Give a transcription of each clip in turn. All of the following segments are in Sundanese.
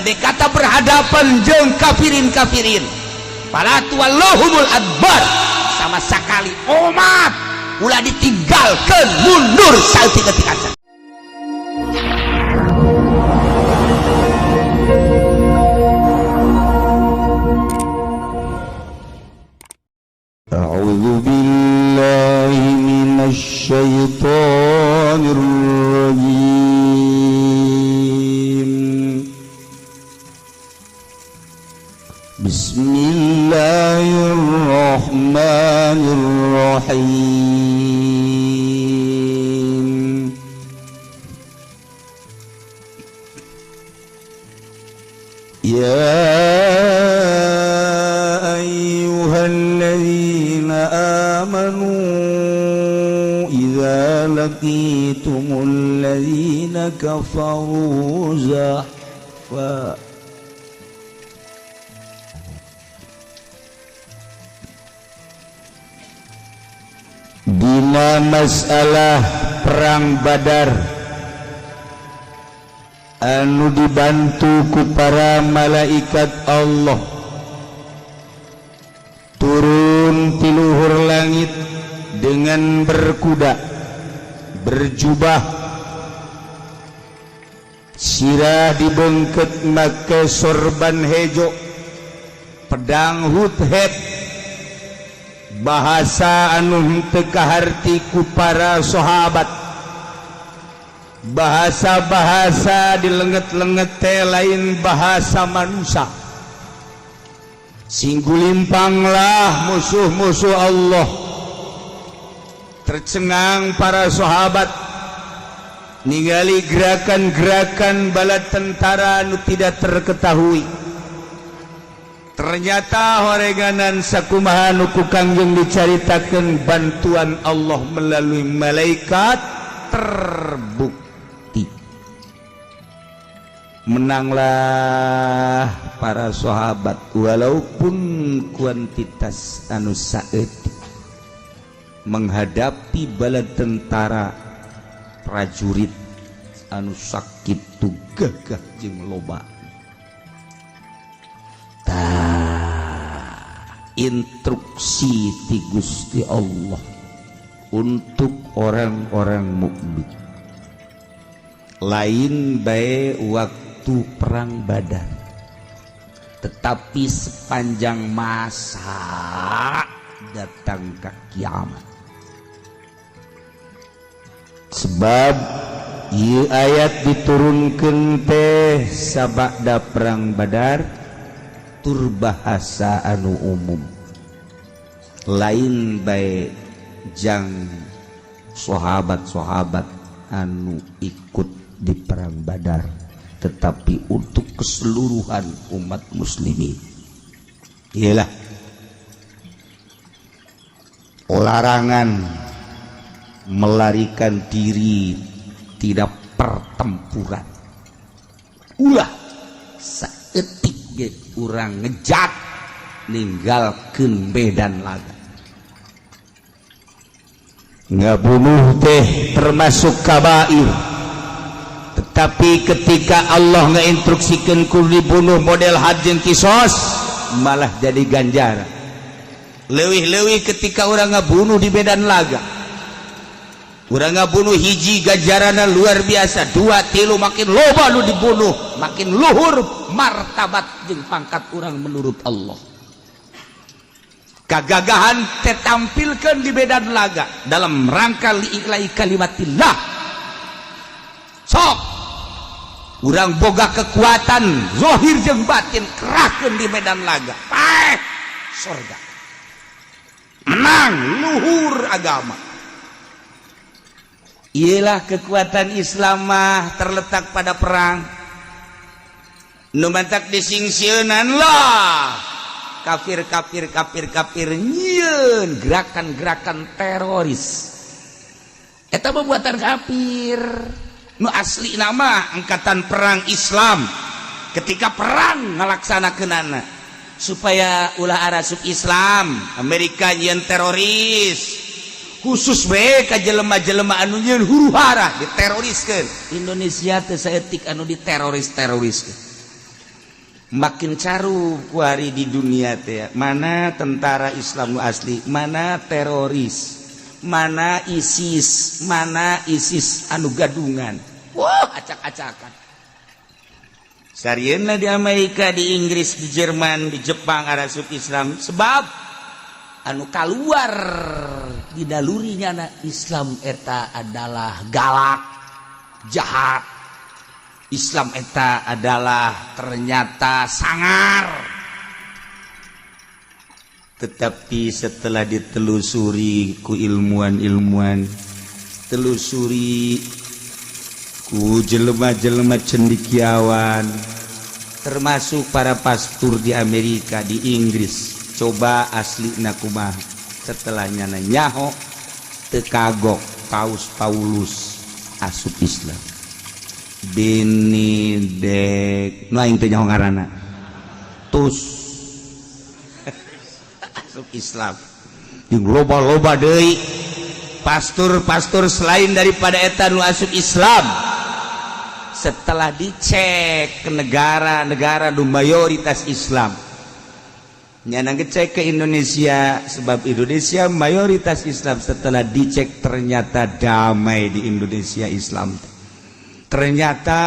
Andai kata berhadapan jeung kafirin kafirin, fala tuwalluhumul adbar, sama sekali umat ulah ditinggalkan mundur saeutik-eutik acan. أعوذ بالله من الشيطان الرجيم. بسم الله الرحمن الرحيم. يا أيها الذين آمنوا إذا لقيتم الذين كفروا زحفا. Dina masalah perang Badar anu dibantu ku para malaikat Allah turun ti luhur langit dengan berkuda, berjubah, sirah dibengket make sorban hejo, pedang hudhead, bahasa anu henteu kaharti ku para sahabat, bahasa-bahasa dilenget-lenget teh lain bahasa manusia. Singgulimpanglah musuh-musuh Allah, tercengang para sahabat ningali gerakan-gerakan bala tentara anu tidak terketahui. Ternyata horeganan sakumaha nu ku Kangjeng dicaritakeun, bantuan Allah melalui malaikat terbukti, menanglah para sahabat walaupun kuantitas anu saeutik menghadapi bala tentara prajurit anu sakitu gagah jeung loba. Tah, instruksi ti Gusti Allah untuk orang-orang mukmin lain bae waktu perang Badar, tetapi sepanjang masa datang ke kiamat. Sebab ieu ayat diturunkan teh sabada perang Badar, tur bahasa anu umum, lain bae jang sahabat-sahabat anu ikut di perang Badar, tetapi untuk keseluruhan umat muslimin. Iyalah larangan melarikan diri, tidak pertempuran. Ulah saeutik ge urang ngejat ninggalkeun medan laga. Ngabunuh teh termasuk kabair, tetapi ketika Allah ngeinstruksikan kudu dibunuh model had jeung kisos, malah jadi ganjaran. Leuwih-leuwih ketika orang ngabunuh di medan laga, urang ngabunuh hiji ganjaranna luar biasa, dua, tilu, makin loba lu dibunuh makin luhur martabat jeung pangkat urang menurut Allah. Kagagahan tampilkan di medan laga dalam rangka li'i'lai kalimatillah. Sok urang boga kekuatan zohir jeung batin, kerahkeun di medan laga, paeh sorga, menang luhur agama. Ialah kekuatan Islam mah terletak pada perang. Nu matak disingsieunan lah kafir kafir kafir kafir nyieun gerakan-gerakan teroris. Eta pembuatan kafir. Nu asli nama angkatan perang Islam ketika perang ngalaksanakeunana supaya ulah arasup Islam. Amerika nyieun teroris khusus bae ka jelema-jelema anu nyieun huru hara, diteroriskeun. Indonesia teu saeutik anu diteroris-teroriskeun. Makin caru kuari di dunia teh, mana tentara Islam nu asli, mana teroris, mana ISIS, mana ISIS anu gadungan. Wah, acak-acakan. Sarieuna di Amerika, di Inggris, di Jerman, di Jepang arasup Islam, sebab anu keluar di nalurinya na Islam eta adalah galak, jahat. Islam eta adalah ternyata sangar. Tetapi setelah ditelusuri ku ilmuwan-ilmuwan, telusuri ku jelema-jelema cendikiawan, termasuk para pastur di Amerika, di Inggris, coba asli kumaha, setelahnya nyaho, teu kagok Paus Paulus asup Islam. Benedek nu aing teu nyaho ngaranna tus asup Islam. Jeung loba-loba deui pastur-pastur selain daripada eta nu asup Islam. Setelah dicek ke negara-negara nu mayoritas Islam, nyana ngecek ke Indonesia, sebab Indonesia mayoritas Islam. Setelah dicek, ternyata damai di Indonesia Islam, ternyata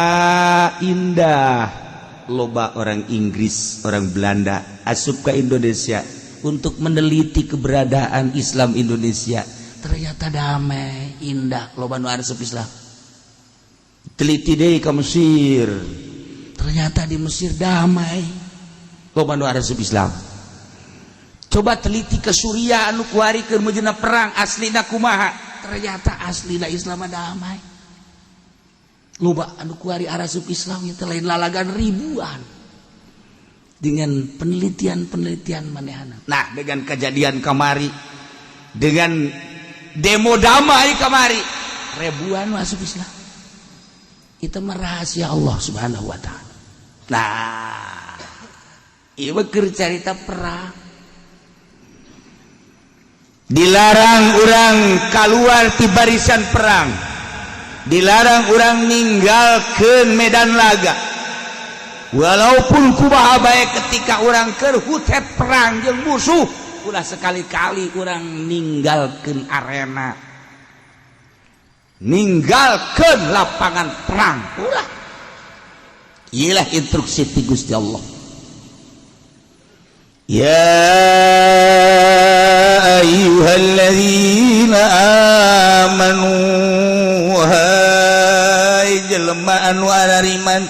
indah. Loba orang Inggris, orang Belanda asup ke Indonesia untuk meneliti keberadaan Islam Indonesia. Ternyata damai, indah, loba nu asup Islam. Teliti deh ke Mesir, ternyata di Mesir damai, loba nu asup Islam. Coba teliti ke Suriah anu kuari keur meujeuhna perang, aslina kumaha. Ternyata aslina Islam damai, loba anu kuari arasup Islam. Itu lain lalagan, ribuan dengan penelitian-penelitian manehana. Nah, dengan kejadian kamari, dengan demo damai kamari, ribuan masuk Islam. Itu rahasia Allah Subhanahu wa Ta'ala. Nah, ieu keur carita perang. Dilarang orang keluar di barisan perang, dilarang orang ninggalkan medan laga, walaupun kumaha bae. Ketika orang keur hutet perang jeung musuh, ulah sekali-kali orang ninggalkan arena, ninggalkan lapangan perang, ulah. Iyalah instruksi ti Gusti Allah. يا أيها الذين آمنوا, hai jelema anu arariman,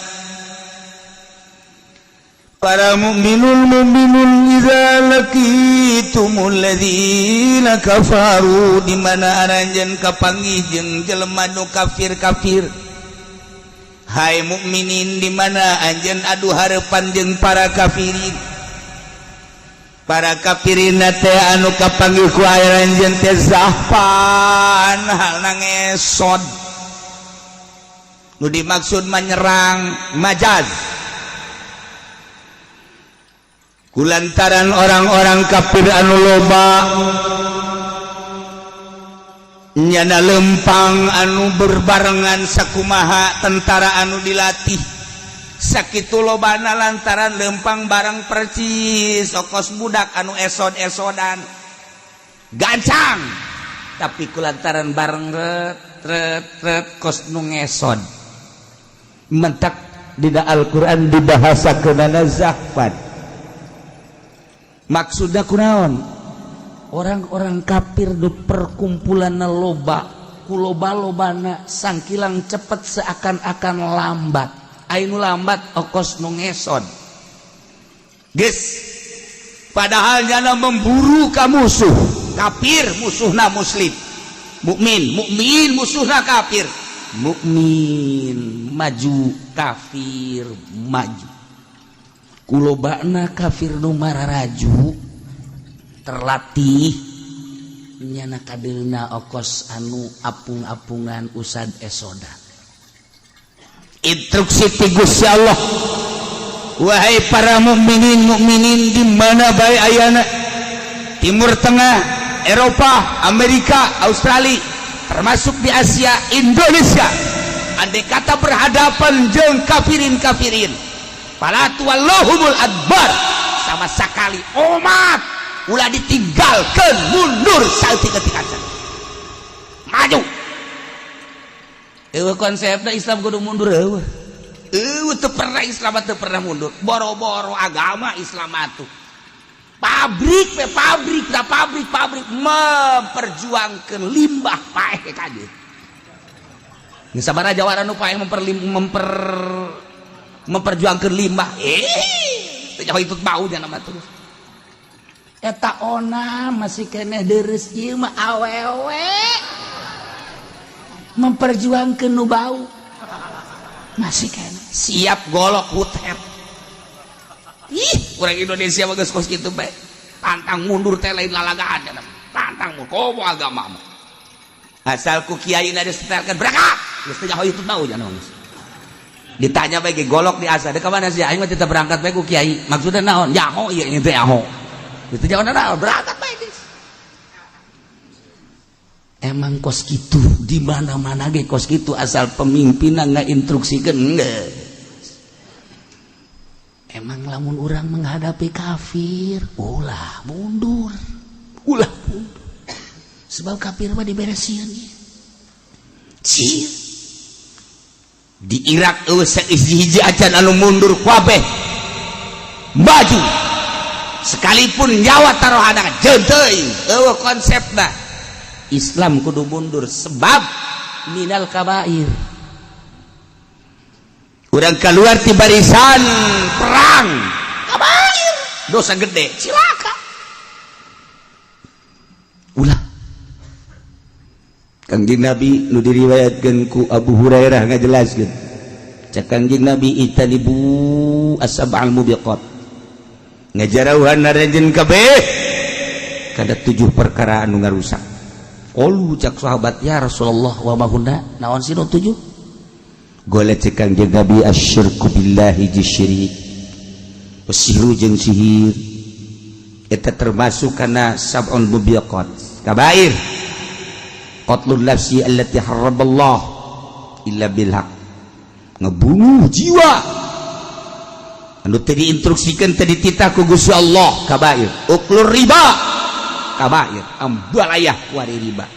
para mukminul mukminun, idza laqitumul ladzina kafaru, di mana aranjeun kapanggih jeung jelema nu kafir-kafir. Hai mukminin, di mana anjeun adu hareupan jeung para kafirin, para kafirin teh anu kapanggih ku anjeun teh zahfan, halna ngesod. Nu dimaksud menyerang majaz, kulantaran orang-orang kafir anu loba nyana lempang anu berbarengan, sakumaha tentara anu dilatih sakitu lobana, lantaran lempang barang percis okos budak anu esod-esodan gancang, tapi kulantaran bareng ret ret ret kos nu ngesod. Mentak di Al-Quran dibahasakeunana zahfan. Maksudnya kunaon? Orang-orang kafir di perkumpulan loba, ku loba-lobana sangkilang cepet seakan-akan lambat. Anu lambat okos nu ngesod geus, padahal nyana memburu ka musuh kafir, musuhna muslim mukmin, mukmin musuhna kafir, mukmin maju, kafir maju. Kulobana kafir nu mararaju terlatih, nyana kadeuna okos anu apung-apungan, usad esoda. Instruksi ti Gusti Allah, wahai para mukminin mukminin di mana bae ayana, Timur Tengah, Eropa, Amerika, Australia, termasuk di Asia, Indonesia, andai kata berhadapan jeng kafirin kafirin. Fala tuwalluhumul adbar, sama sekali omat ulah ditinggalkan, mundur saeutik-eutik acan maju. Eueuh konsepna Islam kudu mundur, eueuh. Eueuh, teu pernah. Islam teu pernah mundur. Boro-boro agama Islam atuh pabrik pe pabrik da pabrik pabrik memperjuangkan limbah paeh ka dieu. Geus sabaraha jawara nu paeh memper memperjuangkan limbah, teu jauh itu bau nama terus. Eta ona masih keneh deres, ieu mah awewe memperjuangkan nu bau masih keneh siap golok hutet. Ih, urang Indonesia mah geus kos kitu bae. Pantang mundur teh lain lalagaan ya, pantang mundur komo agama mah. Asal ku kiai na disetelkeun, berangkat, geus teu nyaho itu bau nya. Geus ditanya bae ge golok di asa, "Dek ka mana sih?" "Aing mah tetep berangkat bae ku kiai." "Maksudna naon?" "Nyaho ieu, ini teh nyaho." Itu jangan naon, berangkat bae geus. Emang kos gitu di mana-mana ge kos gitu, asal pemimpinan nggak instruksikan enggak. Emang lamun orang menghadapi kafir ulah mundur, ulah mundur, sebab kafir mah diberesin. Cir di Irak eueuh hiji acan anu mundur, kabeh maju sekalipun nyawa taruhana jeung teuing. Eueuh konsepna Islam kudu mundur, sebab minal kabair. Urang keluar ti barisan perang kabair, dosa gede, cilaka. Ulah. Kangjeng Nabi nu diriwayatkeun ku Abu Hurairah ngajelaskeun, cek Kangjeng Nabi, "Ijtanibu as-sab'al mubiqat," ngajarauhan narejen kabeh kada tujuh perkara anu ngarusak. Qalu, cak sahabat, "Ya Rasulullah, wa ma hunna?" Naon sih nu tujuh? Golet cek Kangjeng Nabi, asyirku billahi, ji syirik, wasihru, jeung sihir. Eta termasuk kana sab'un mubiqat, kabair. Qatlun nafsi allati harramallah illa bil haq, ngebunuh jiwa anu teu diinstruksikeun, teu dititah ku Gusti Allah, kabair. Uklur riba, kabair, ambalayah wari riba,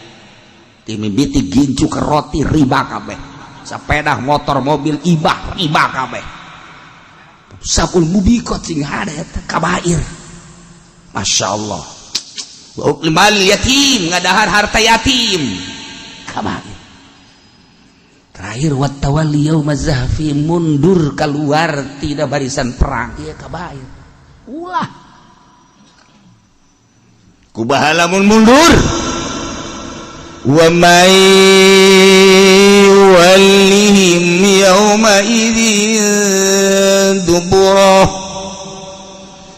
ti mimiti gincu ke roti riba kabeh, sepeda motor, mobil, ibah riba kabeh. Sab'ul mubiqat sing ada eta kabair. Masya Allah. Wa ukli mal yatim, ngadahar harta yatim, kabair. Terakhir, wat tawalli yaumaz zahfi, mundur keluar tidak barisan perang, ieu kabair. Ulah. Kumaha lamun mundur? Wa may yuwallihim yawma idzin duburah,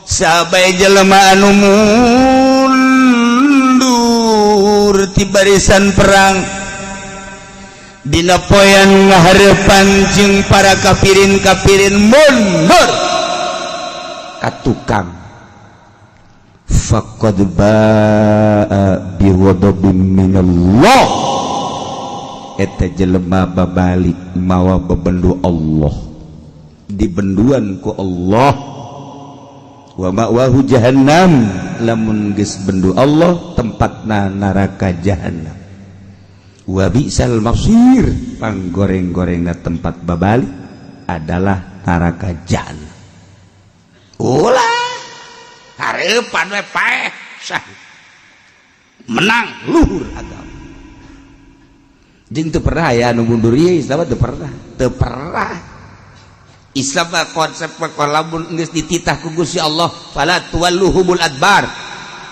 sabai jelema anu mundur ti barisan perang dina poean ngahareupan jeung para kafirin-kafirin, mundur ka tukang, faqad ba'a bi ghadabin minallah, eta jelema babalik mawa bebendu Allah, dibenduan ku Allah. Wa ma'wahu jahannam, lamun geus bendu Allah tempatna neraka jahannam. Wa bi'sal masir, panggoreng-gorengna tempat babalik adalah neraka jahannam. Ulah hareupan we paeh syahid, menang luhur agama. Jeung teu pernah aya anu mundur ieu. Islam teu pernah, teu pernah. Islam mah konsep lamun geus dititah ku Gusti Allah, fala tuwalluhumul adbar,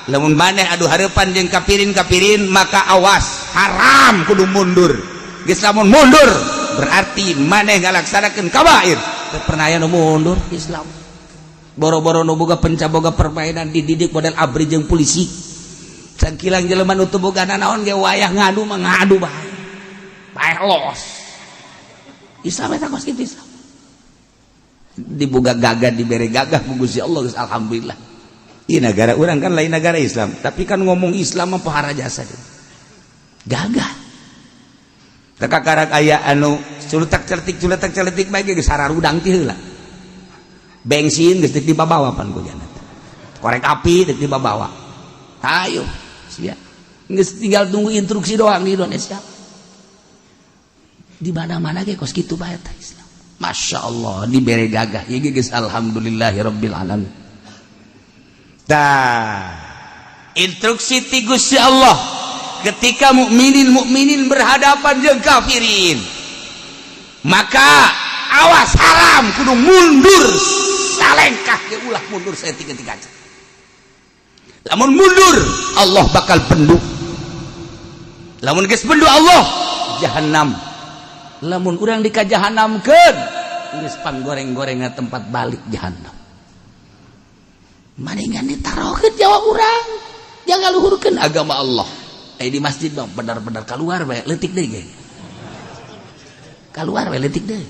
lamun maneh adu hareupan jeung kafirin-kafirin maka awas, haram, kudu mundur. Geus lamun mundur berarti maneh ngalaksanakeun kabair. Teu pernah aya nu mundur Islam. Boro-boro nu boga penca, boga permainan, dididik model ABRI jeung polisi. Sangkilang jelema nu teu boga nanaon ge wayah ngadu mah ngadu bae, bae los. Islam eta kos kitu. Islam dibuka gagah, dibere gagah ku Gusti Allah geus alhamdulillah. Ieu negara urang kan lain negara Islam, tapi kan ngomong Islam mah pohara jasa dia. Gagah. Teka karak aya anu culutak celetik, culutak celetik bae geus sararudang ti heula. Bensin geus dibawa pan ku jana, korek api deuk dibawa. Ayo siap, geus tinggal tunggu instruksi doang. Di Indonesia di mana-mana ge kos kitu bae teh Islam. Masya Allah, dibere gagah ieu ge geus alhamdulillahirabbil alamin. Tah, instruksi ti Gusti Allah ketika mukminin mukminin berhadapan jeung kafirin, maka awas, haram, kudu mundur salengkah ge ulah mundur saeutik ketika. Lamun mundur, Allah bakal bendu. Lamun geus bendu Allah, jahanam. Lamun urang dikajahanamkeun, geus panggoreng-gorengna tempat balik jahanam. Mendingan ditarohkeun jawab urang, jangan luhurkeun agama Allah. Eh, di masjid bang benar-benar keluar bae leutik deui ge, keluar bae leutik deui.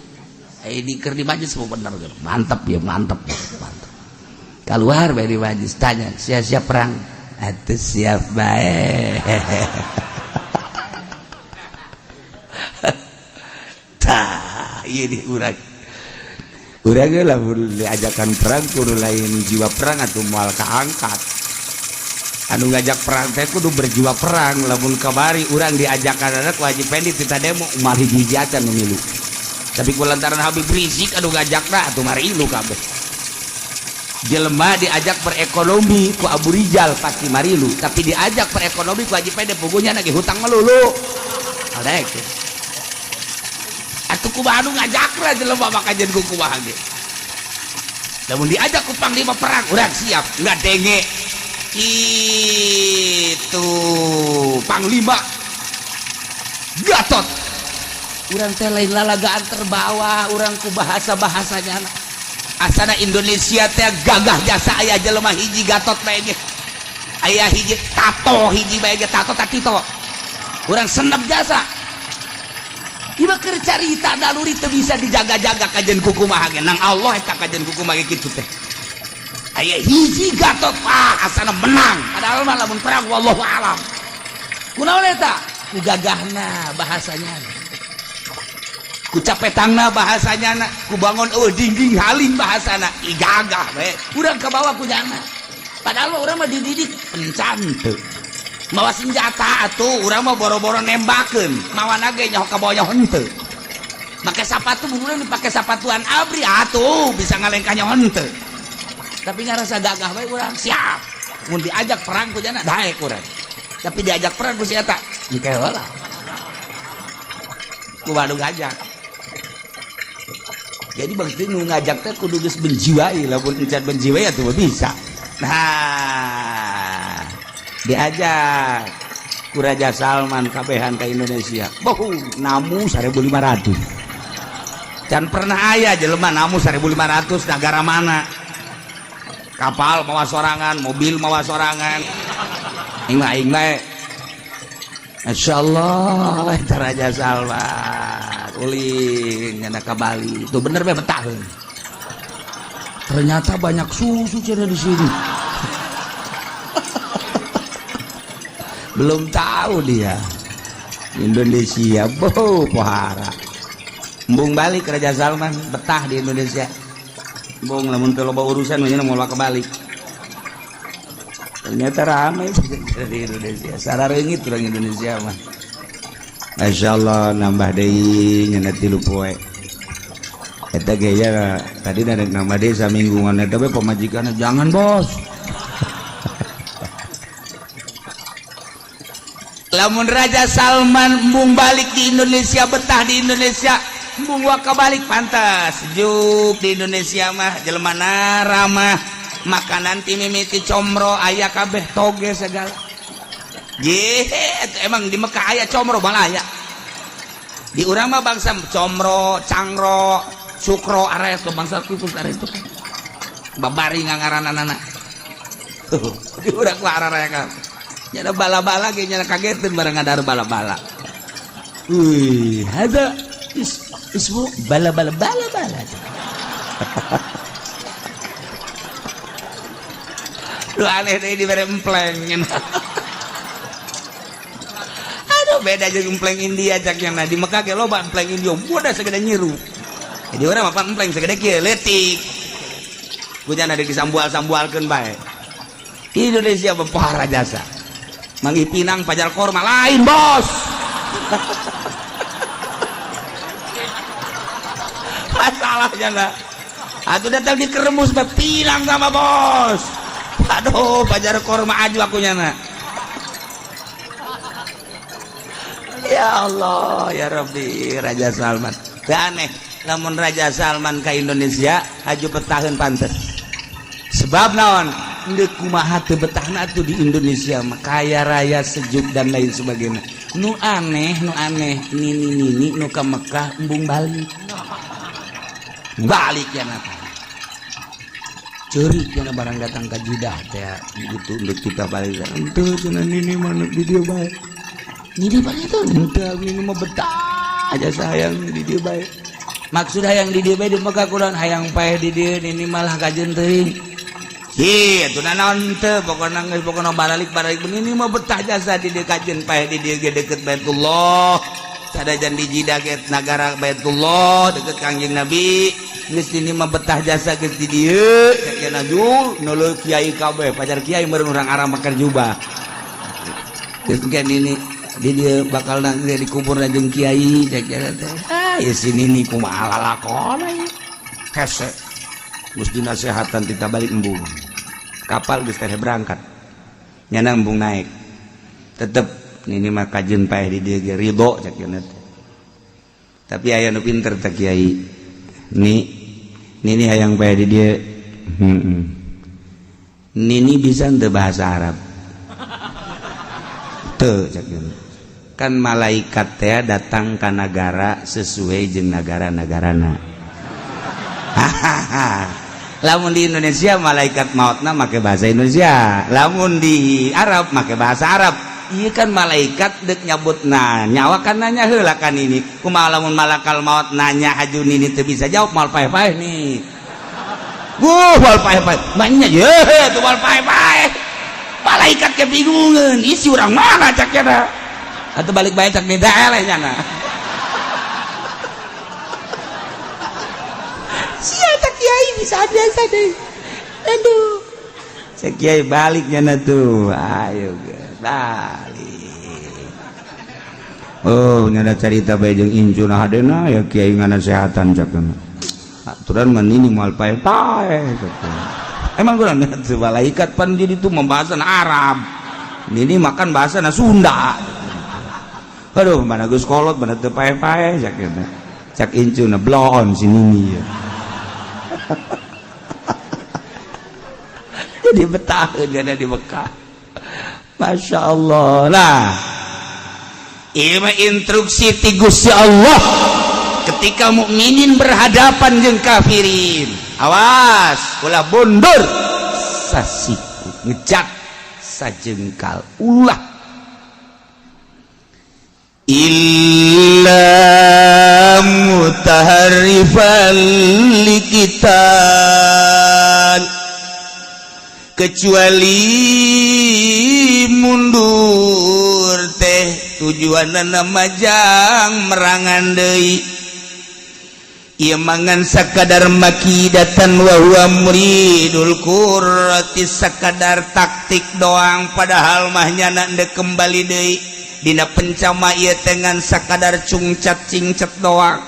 Eh, di keur di majlis mau bener, mantap ya, mantap, mantap. Keluar bae di majlis, tanya siap-siap perang atuh, siap bae. Tah, ieu di urang, urang ge lamun diajakan perang kudu lain jiwa perang atuh, moal kaangkat. Anu ngajak perang teh kudu berjiwa perang. Lamun kamari urang diajakan anak wajib pendi kita demo, moal hiji acan nu milu. Tapi ku lantaran Habib Rizik anu ngajakna atuh marilu kabeh. Jelema diajak perekonomi ku Abu Rijal pasti marilu, tapi diajak perekonomi ku Haji Pede pugunya lagi hutang melulu. Adek atuh, kumaha anu ngajakna jelema maka jeung ku kumaha ge. Lamun diajak ku panglima perang, urang siap ngadenge itu panglima Gatot. Urang teh lain lalagaan, terbawa urang ku bahasa-bahasanya. Asana Indonesia teh gagah jasa aya jelema hiji Gatot bae ge, aya hiji tato, hiji bae ge, tato tatito, urang senep jasa. Ieu keur carita naluri, teu bisa dijaga-jaga kajen kukumaha ge nang Allah eta kajen kukumaha ge kitu teh. Aya hiji Gatot, ah, asana menang, padahal mah lamun perang wallahu alam. Kunaon eta? Ku gagahna bahasanya, ku capetangna bahasanya, ku bangun eueuh dinding haling bahasana. Ih, gagah we urang kabawa ku jana. Padahal mah urang mah dididik encan teu mawa senjata atuh, urang mah boro-boro nembakeun, mawana ge nyaho kabawa nyaho henteu. Make sapatu urang dipake sapatuan ABRI atuh bisa ngalengkah nyaho henteu. Tapi ngarasa gagah we urang, siap. Mun diajak perang ku jana, daek urang. Tapi diajak perang ku si eta, engke heula ku badu ngajak. Jadi bang nu ngajak teh kudu geus menjiwai. Lamun encan menjiwai atuh bisa. Nah, diajak ku Raja Salman kabehan ke Indonesia. Boh, namu 1500. Can pernah aya jelema namu 1500 negara mana. Kapal mawa sorangan, mobil mawa sorangan. Aing mah aing bae. Masya Allah, eta Raja Salman ulin nyana ka Bali. Itu bener bae betah. Ternyata banyak susu cenah di sini. Belum tahu dia Indonesia boh pohara. Embung balik Raja Salman, betah di Indonesia. Embung, lamun teu loba urusan mah moal ke balik. Ternyata ramai di Indonesia, sarareungit urang Indonesia mah. Masya Allah, nambah deui nya 3 poe eta ge ya. Tadi dari nambah deui samingguan eta we, pamajikanna, "Jangan, Bos." Lamun Raja Salman embung balik di Indonesia, betah di Indonesia, embung waka balik, pantas sejuk di Indonesia mah, jelema ramah, makanan ti mimiti comro aya kabeh, toge segala. Ye, emang di Mekah aya comro? Malah aya di urang mah bangsa comro, cangro, sukro, ares tuh bangsa khusus ares tuh babari ngaranana. Di urang mah araraya kan nyana bala-bala ge nyana kageteun bareng ngadar bala-bala. Wih, hada is ismu bala-bala bala-bala. Lu aneh deh, dibere empleng. Aduh, beda jeung empleng India cak yang di Mekah ge loba empleng India, bodas segede nyiru. Jadi orang apa empleng segede kieu leutik. Kunyana ada disambual-sambualkeun bae. Indonesia bepara jasa. Manggih pinang pajar korma lain, bos. Masalahnya lah. Atuh datang dikeremus bae pinang sama bos. Aduh, pajar korma aju aku nyana. Ya Allah, ya Rabbi, Raja Salman. Teu aneh lamun Raja Salman ka Indonesia haju petaheun pantes. Sebab naon? Deuk kumaha teu betahna atuh di Indonesia mah kaya raya, sejuk dan lain sebagainya. Nu aneh, nini-nini nu ka Mekah embung balik. Balik ya napa? Ceurik cenah barang datang ka Jidah teh gitu untuk kita balik. Henteu cenah nini mah di dieu bae. Nini balik tuh henteu nini mah betah aja sayang di dieu bae. Maksud hayang di dieu bae di Mekah kurang hayang paeh di dieu nini malah kajeun teuing. Hi, atuh naon teu pokona geus pokona baralik-baralik nini mah betah jasa di dieu kajeun paeh di dieu ge deukeut Baitullah. Sadajan di Jidah ge nagara Baitullah deukeut Kangjeng Nabi. Geus nini mah betah jasa geus di dieu cek cenah jul nuleuh kiai kabeh pacar kiai meureun urang Arab make jubah. Geus engke nini di dieu bakal nang dikubur jeung kiai cek cenah teh. Ah, ieu si nini kumaha lalakon ieu. Hese. Geus dinasehatan tita balik embung. Kapal geus teh berangkat. Nyana embung naik. Tetep nini mah kajeun paeh di dieu ge ridho cek cenah teh. Tapi aya nu pinter teh kiai. Ni nini hayang paeh di dieu. Heeh. Nini bisa henteu bahasa Arab. Teu cek cenah. Kan malaikat teh datang ka nagara sesuai jeung nagara-nagarana. Hahaha. Lamun di Indonesia malaikat mautna make bahasa Indonesia, lamun di Arab make bahasa Arab. Iya kan malaikat dek nyabut nah nyawa kan nanya heula kan ini. Kumaha lamun malakal maut nanya haju nini teu bisa jawab moal paeh-paeh nih. Wuh, moal paeh-paeh. Manya ye tuh moal paeh-paeh. Malaikat kebingungan, isi urang mana cak cenah. Atau balik bae cak beda eleh nyana. Sia cak kiai bisa biasa deh. Aduh. Cak kiai balik nyana tuh. Ayo balik. Oh, nyana carita bae jeung incuna hadena ya kiai nganasehatan cak cenah. Aturan mah nini moal paeh-paeh cak. Emang kurang malaikat pan jadi tuh membahasan Arab. Nini makan bahasa Sunda. Aduh, mana geus kolot, mana teu paeh-paeh cak eta. Cak incuna bloon si nini ya. Jadi betaheun ada di Mekah. Masya Allah. Lah, ieu mah instruksi ti Gusti Allah ketika mukminin berhadapan jeung kafirin. Awas, ulah mundur sasiku ngejat sajengkal ulah illa mutaharrifan liqital, kecuali mundur teh tujuanna majang merangan deui. Ieu mangan sakadar makidatan wa huwa muridul qurrati, sakadar taktik doang padahal mah nyana deuk kembali deui dina pencama ieu dengan sakadar cungcat cingcat doang.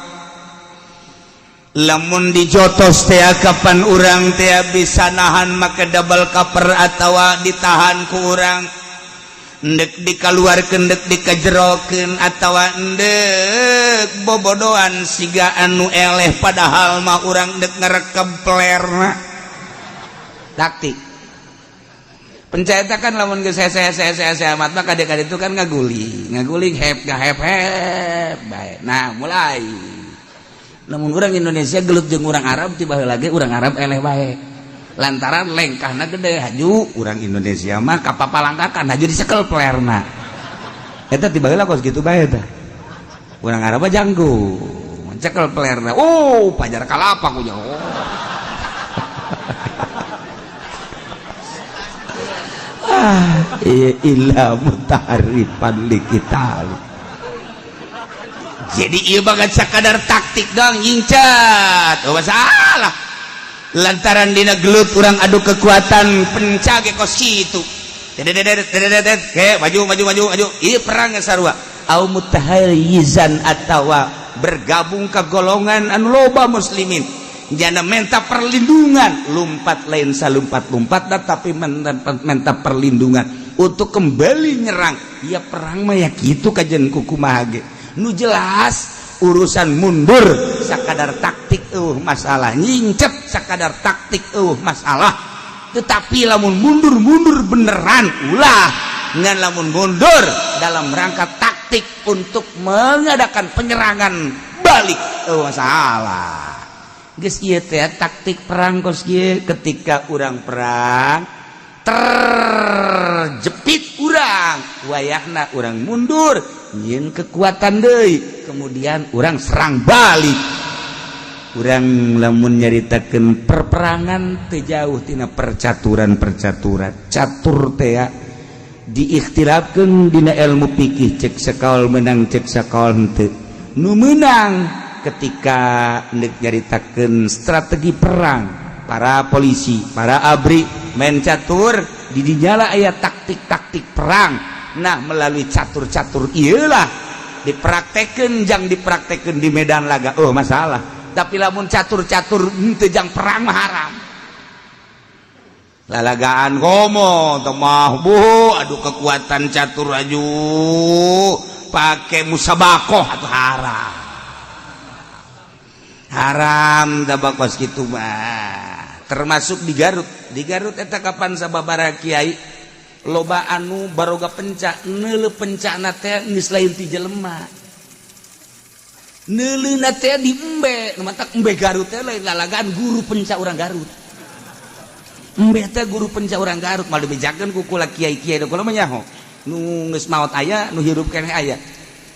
Lamun dijotos teh kapan urang teh bisa nahan make double cover atawa ditahan ku urang, ndek dikaluarkeun ndek dikajerokeun atawa ndek bobodoan siga anu eleh padahal mah urang ndek ngerekeb pelerna. Taktik pencetakan lamun geus hese-hese amat mah kadek-kadek itu kan ngaguling ngaguling hep gahep hep bae. Nah mulai lamun urang Indonesia gelut jeung urang Arab tiba lagi urang Arab eleh bae lantaran lengkahna gede haju urang Indonesia mah kapapalangkakan haju disekel pelerna eta tiba heula kos kitu bae tah urang Arab mah janggung cekel pelerna oh pajar kalapa ku oh. Ah, illa mutaharrifan liqital. Jadi ieu banget sakadar taktik dong nyingcat. Oh masalah. Lantaran dina gelut urang adu kekuatan, penca ge kos kitu. Oke, maju, maju, maju, maju. Ieu perang sarua. Au mutahayyizan, atawa bergabung ke golongan anu loba muslimin, jana minta perlindungan, lumpat, lain salumpat-lumpat, tapi minta perlindungan untuk kembali nyerang. Ya, perang mah ya gitu, kajian kumaha ge. Nu jelas urusan mundur sakadar taktik masalah, nyincet sakadar taktik masalah, tetapi lamun mundur-mundur beneran ulah. Ngan lamun mundur dalam rangka taktik untuk mengadakan penyerangan balik masalah. Geus, ieu teh taktik perang kos kieu. Ketika urang perang terjepit, urang wayahna urang mundur, nyieun kekuatan deui, kemudian urang serang balik. Urang lamun nyaritakeun perperangan teu jauh tina percaturan-percaturan. Catur teh diikhtilafkeun dina ilmu fikih, cek sakaul menang, cek sakaul henteu. Nu menang ketika nek nyaritakeun strategi perang, para polisi, para ABRI main catur, di dinyala aya taktik-taktik perang. Nah, melalui catur-catur iyalah dipraktekeun, jang dipraktekeun di medan laga oh masalah, tapi lamun catur-catur henteu jang perang mah haram. Lalagaan komo mah bu, aduh, kekuatan catur aju pakai musabakoh atau haram, haram tabakos gitu mah. Termasuk di Garut, di Garut eta kapan sababaraha kiai loba anu baroga pencak, neuleu pencakna teh geus lain ti jelema, neuleuna teh di embe. Nu matak embe Garut teh lain lalagaan, guru pencak urang Garut. Embe teh guru pencak urang Garut, malah dibejakeun ku kula kiai-kiai. Kula mah nyaho nu geus maot aya, nu hirup keneh aya,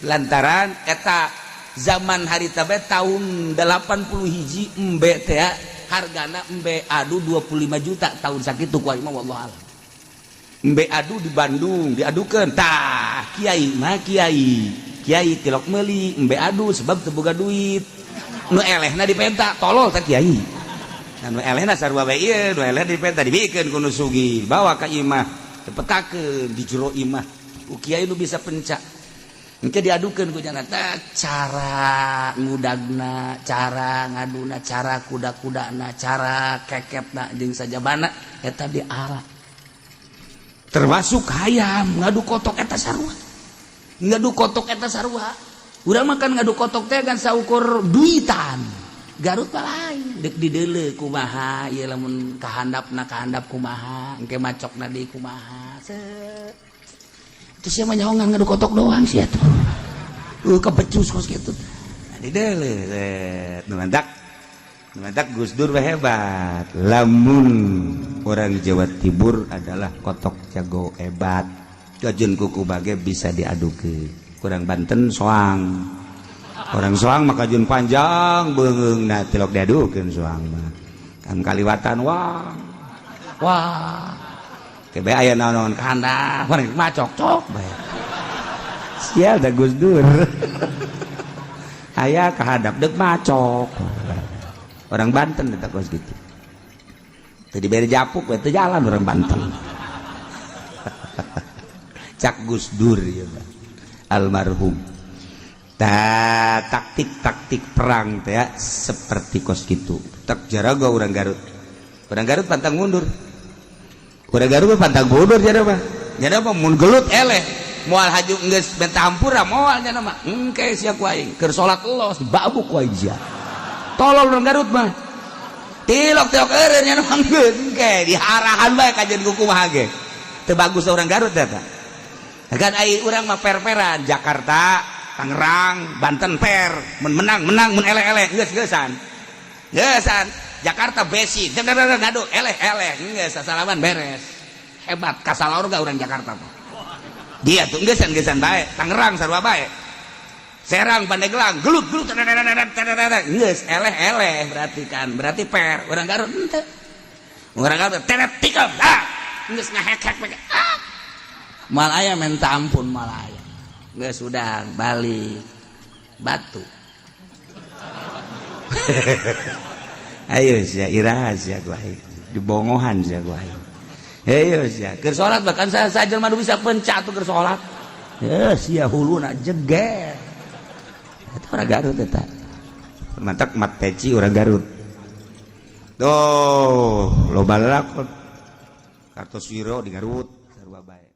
lantaran eta zaman harita bae tahun 80 hiji embe teh hargana embe adu 25 juta tahun sakitu ku aing mah, wallahu alam. Embe adu di Bandung diadukeun tah, kiai mah, kiai kiai tilok meuli embe adu sebab teu boga duit. Nu elehna dipenta, tolol tah kiai. Nah, nu elehna sarua bae ieu, nu elehna dipenta, dibikeun ku nu sugih, bawa ka imah, dipetakeun di jero imah ku kiai nu bisa pencak. Engke diadukeun ku jana teh, cara ngudagna, cara ngaduna, cara kuda-kudana, cara kekepna jeung sajabana eta diarah. Termasuk hayam ngadu kotok eta sarua, ngadu kotok eta sarua. Urang makan ngadu kotok teh kan saukur duitan. Garut mah lain, dek dideuleu kumaha ieu, lamun kahandapna kahandap kumaha, engke macokna deui kumaha. Set. Itu sia mah nyahongan ngadu kotok doang sia tuh. Kebecus kos kitu. Nah, dideuleu set. Nu mantak, nu mantak Gus Dur mah hebat. Lamun orang Jawa Timur adalah kotok jago hebat. Kajeun kuku bage bisa diadukeun. Kurang Banten soang. Orang soang mah kajeun panjang beungeung, nah tilok diadukeun soang mah. Kan kaliwatan wah. Wah. Kebe aya naon-naon kahandap, macok cok bae. Sial da Gus Dur. Aya kahadap deuk macok. Orang Banten eta kos gitu. Teu dibere japuk we teu jalan orang Banten. Cak Gus Dur ya, almarhum. Ta, taktik-taktik perang teh seperti kos gitu. Tak jaraga orang Garut. Orang Garut pantang mundur. Orang Garut mah pantang mundur jara mah. Jara mah mun gelut eleh. Moal haju geus minta hampura moal jana mah. Engke sia ku aing keur salat los dibabuk ku aing sia. Tolol orang Garut mah. Tilok-tilok eureun nya mah engke diarahan bae kajeun ku kumaha ge. Teu bagus orang Garut eta. Kan ai urang mah per-peran Jakarta, Tangerang, Banten per, mun menang menang, mun eleh-eleh geus geusan. Geusan. Jakarta besi, ngadu eleh eleh, geus sasalaman beres. Hebat kasalorga urang Jakarta mah. Dia tuh geusan geusan bae, Tangerang sarua bae. Serang, Pandeglang, gelut gelut, geus eleh eleh berarti kan, berarti per. Urang Garut henteu. Urang Garut teret tikam, ah, geus ngahek-hek ah. Mal aya minta ampun, mal aya. Geus sudah balik batu. Ayo sia, iraha sia gua dibongohan sia gua. Ayo sia keur salat, bahkan saya saja mah bisa pencak tuh keur salat. Ya sia, huluna jeger. Eta orang Garut, eta mantak mat peci orang Garut. Tuh, loba lalakon Kartoswiro di Garut, sarua bae.